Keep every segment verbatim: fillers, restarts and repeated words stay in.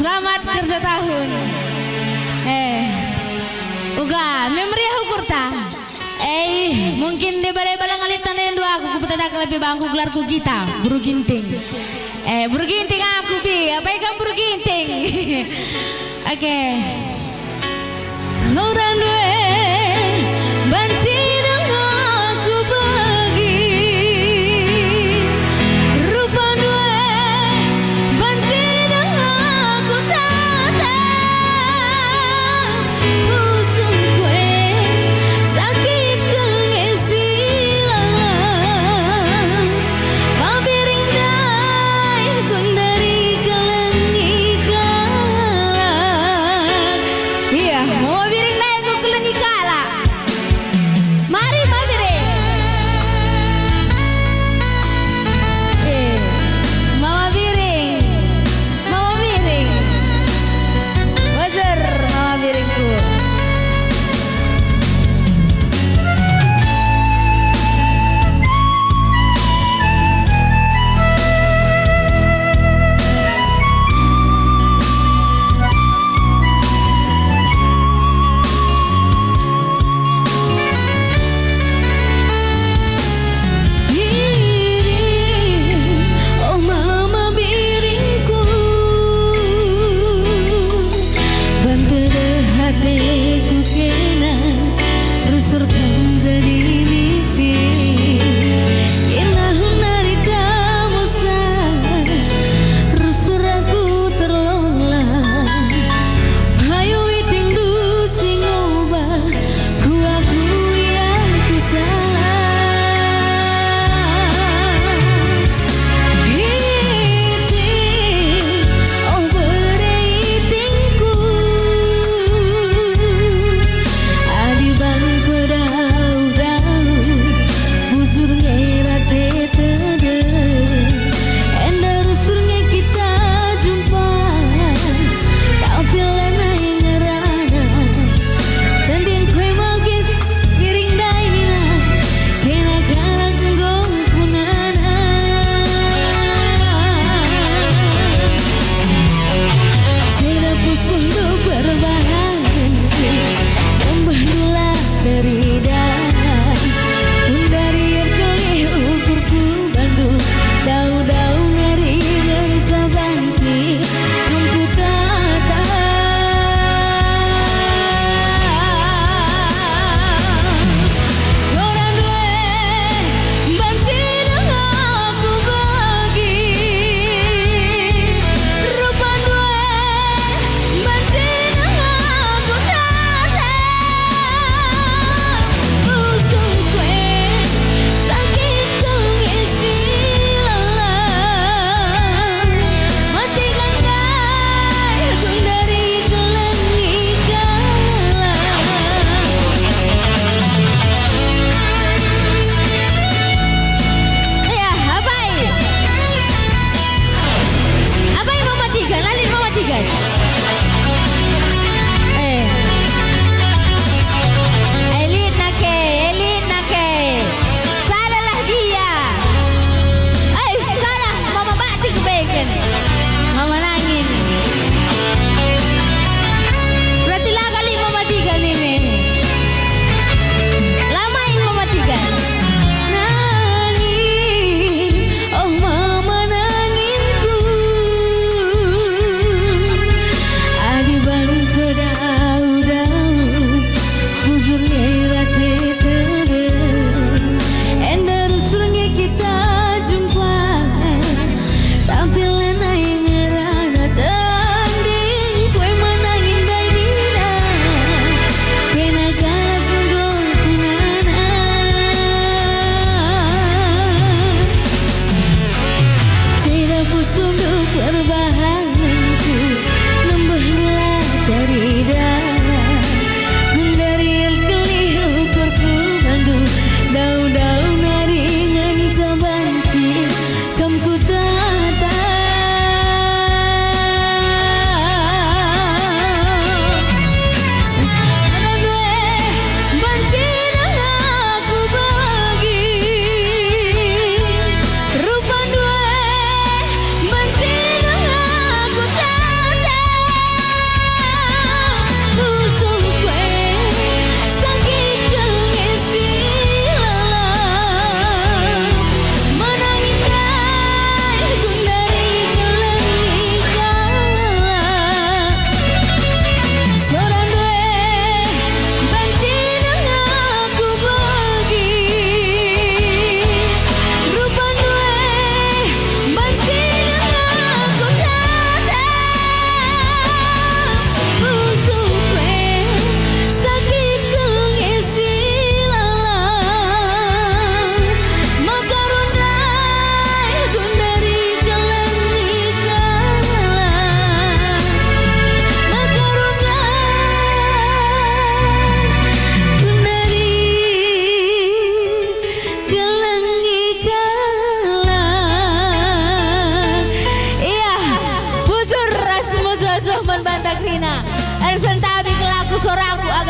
Selamat kerja tahun. Eh, uga, meriah ukurta. Eh, mungkin deba-deba la ngeliat tanda yang dua aku, kupetanda lebih bangku gelarku Gita, Buru Ginting. Eh, Buru Ginting aku, Bi. Apa ikam Buru Ginting? Oke. Orang due banci denga ku begi, rupa due banci denga ku tata. Pusung kue sakit kenge si lalang, mabiring dai gundari kelengi kalak.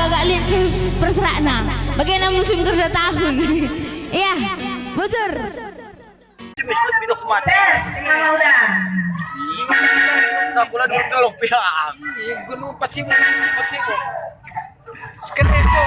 Agak lit terus perserakna. Bagaimana musim kerja tahun? Iya, bocor. Tes, mama udah. Tak pula dua tolong pihak. Iya, gua lupa sih, lupa sih. Sekedar itu.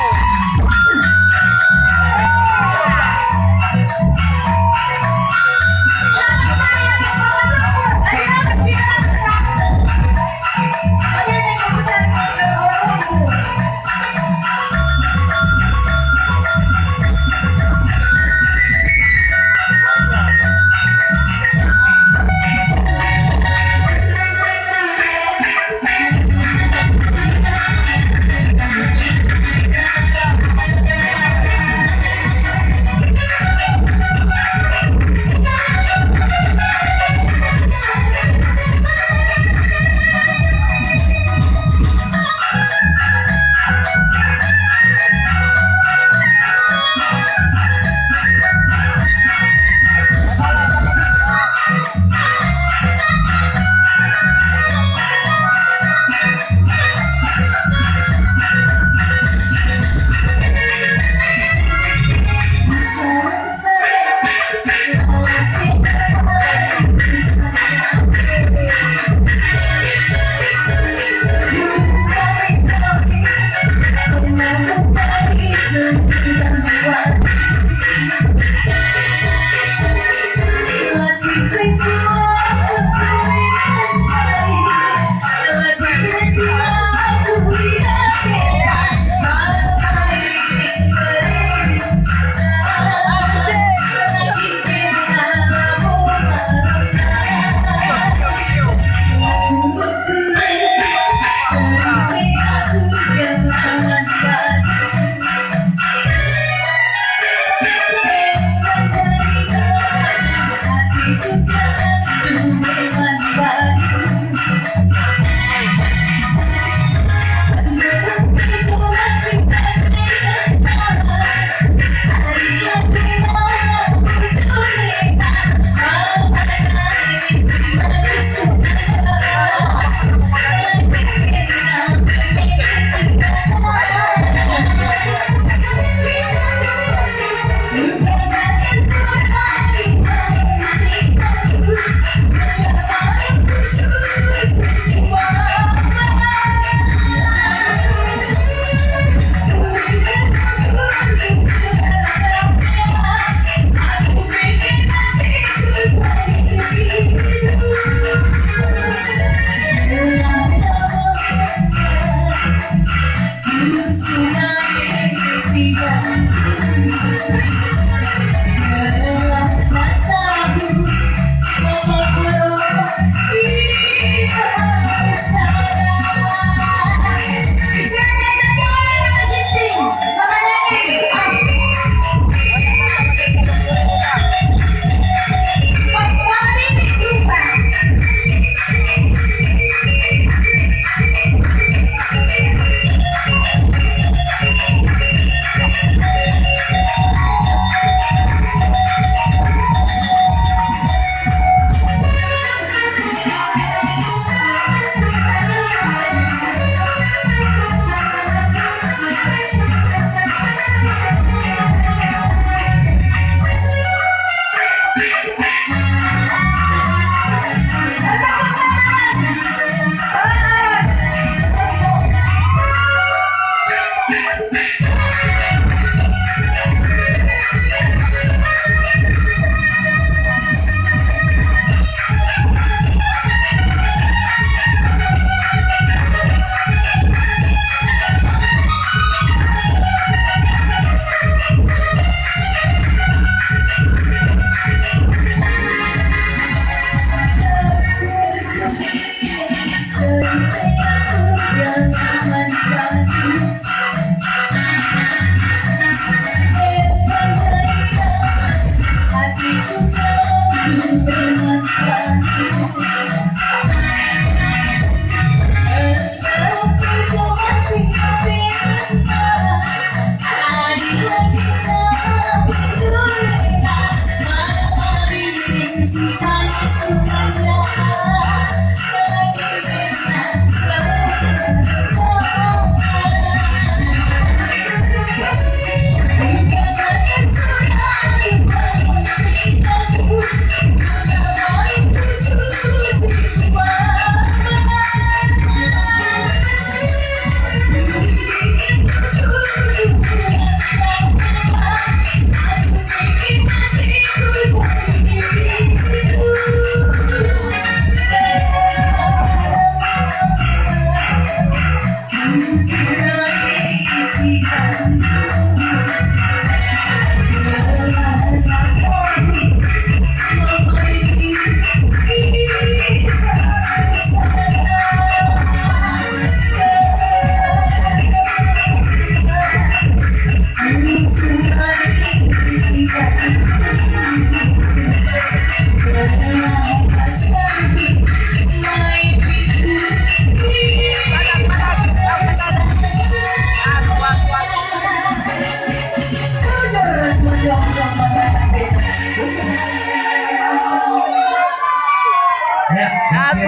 Aku.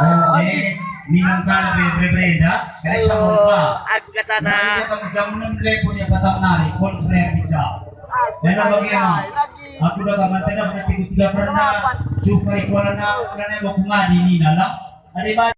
Oh, eh, minum kali bre-, bre-, brenda. Kali sama lupa. Aku kata. Nah, iya, kamu jam enam lepo ya, patah nari, pon saya bisa. Dan bagaimana? Aku udah mantan, nanti tiga pernah. Suka ikualana, karena mau ngadi ini dalam. Ada.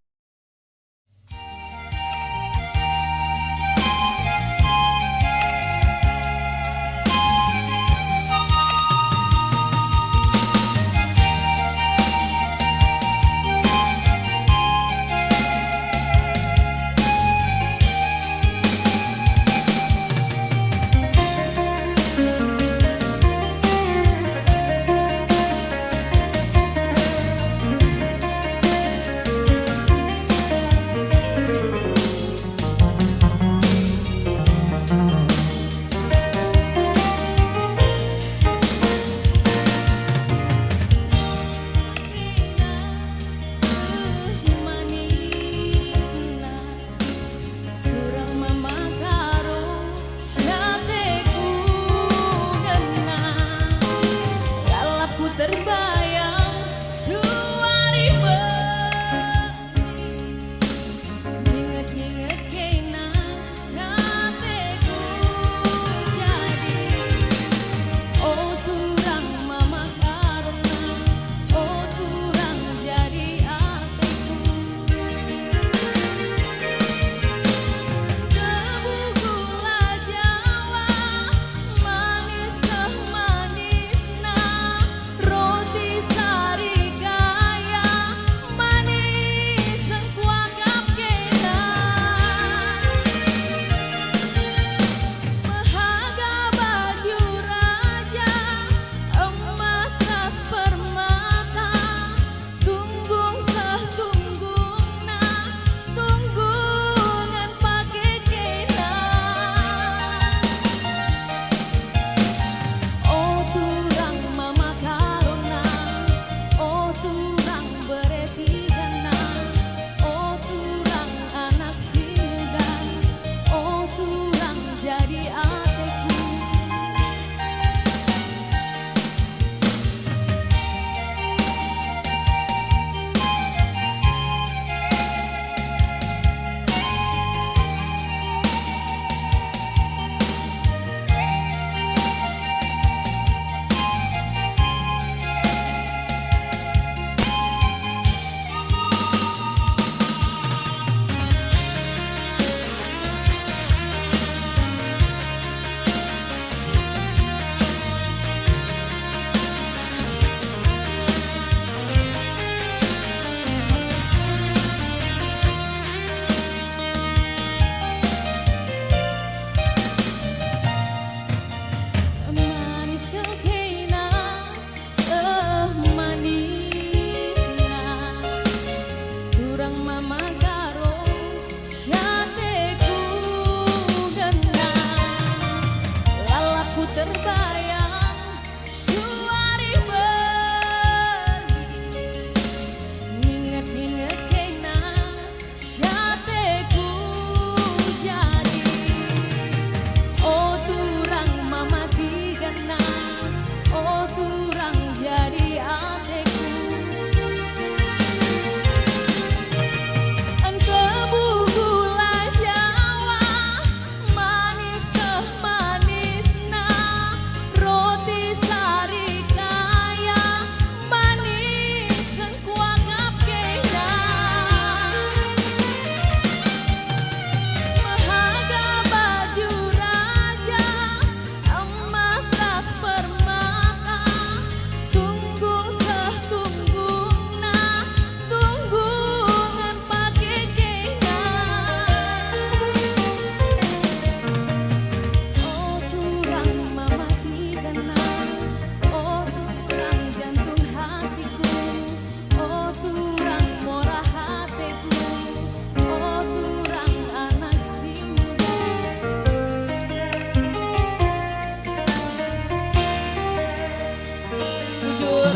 Kurang mama karo si ateku ngena, lalapku terbayang suari begi, nginget-nginget kena si ateku jadi. O turang mama karena, o turang jadi ateku. Tebu gula Jawa, manis teh manisna, roti sari kaya, manis kuakap kena. Mehaga baju raja, emas ras permata, tunggung seh tunggungna, tunggungan pake kena. O turang mama karena, o turang bereti gana, o turang anak si muda, o turang jadi ateku. Manis kau kena, seh manisna. Turang mama karo si ateku gena, lalapku terbayang suari begi, nginget-nginget kena si ateku jadi. O turang mama tigana, o turang jadi ateku. Engkebu gula Jawa, manis teh manisna, roti sari kaya, manis kuakap kena. Mehaga baju raja, emas ras permata, tunggung seh tunggungna, tunggungan pake kena. O turang mama tigana, o turang jantung hatiku, o turang mora hateku, o turang anak si muda. Jujur.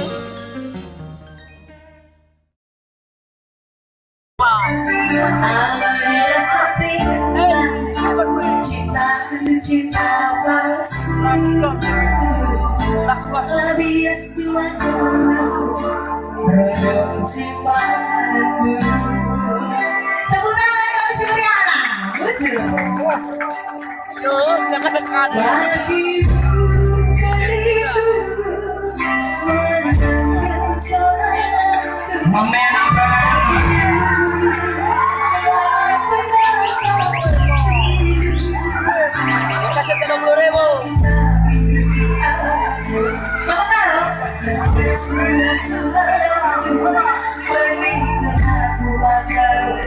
Tepuk tangan kami si meriah. Betul. Tuh, dekat-dekat. Bagi burung kerindu mendengar suara. Mama yang apa? Kasih tiga puluh ribu. Bapak Karo.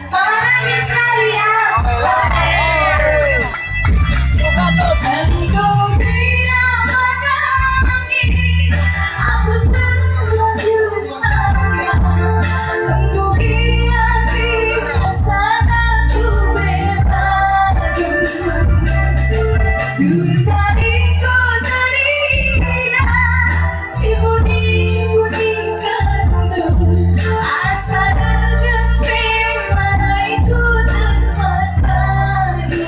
Mama nangis sekali ya. Enggo dia menangi, aku terlanjur sayang. Enggo dia si sana ku bebas. Duri tadi ku teringat. Si buni-buni kandung, asa degen pe manaiku tempat baru.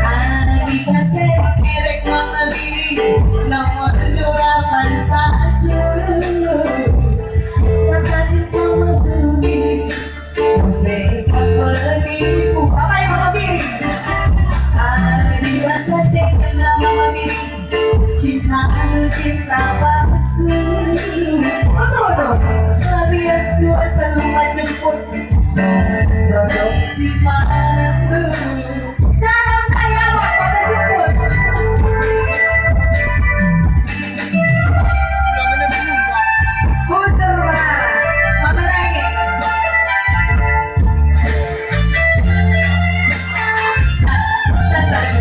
Adi kase kerek mata diri, nomor delapan satu. Kata cinta menghuni. Mereka penipu, Bapak Ibu Kabiri. Adi rasa terkena mama diri, cinta anu cinta palsu. Betul, betul. Alias dua terlupa jemput. Produksi malam dulu. Jangan saya, Pak, kata sebut. Bujur, Pak. Mama lagi. Tas, tas lagi.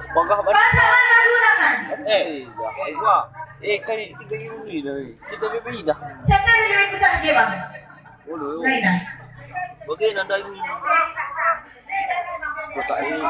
Bagah banget. Pasangan lagu tangan. Eh, eh, gua. Eh, kami tiga ribu ini dah. Kita beda. Siapa yang lebih pecah dia, Bang? Waduh. Lain dah. Bagi nanda ini. Kocak ini.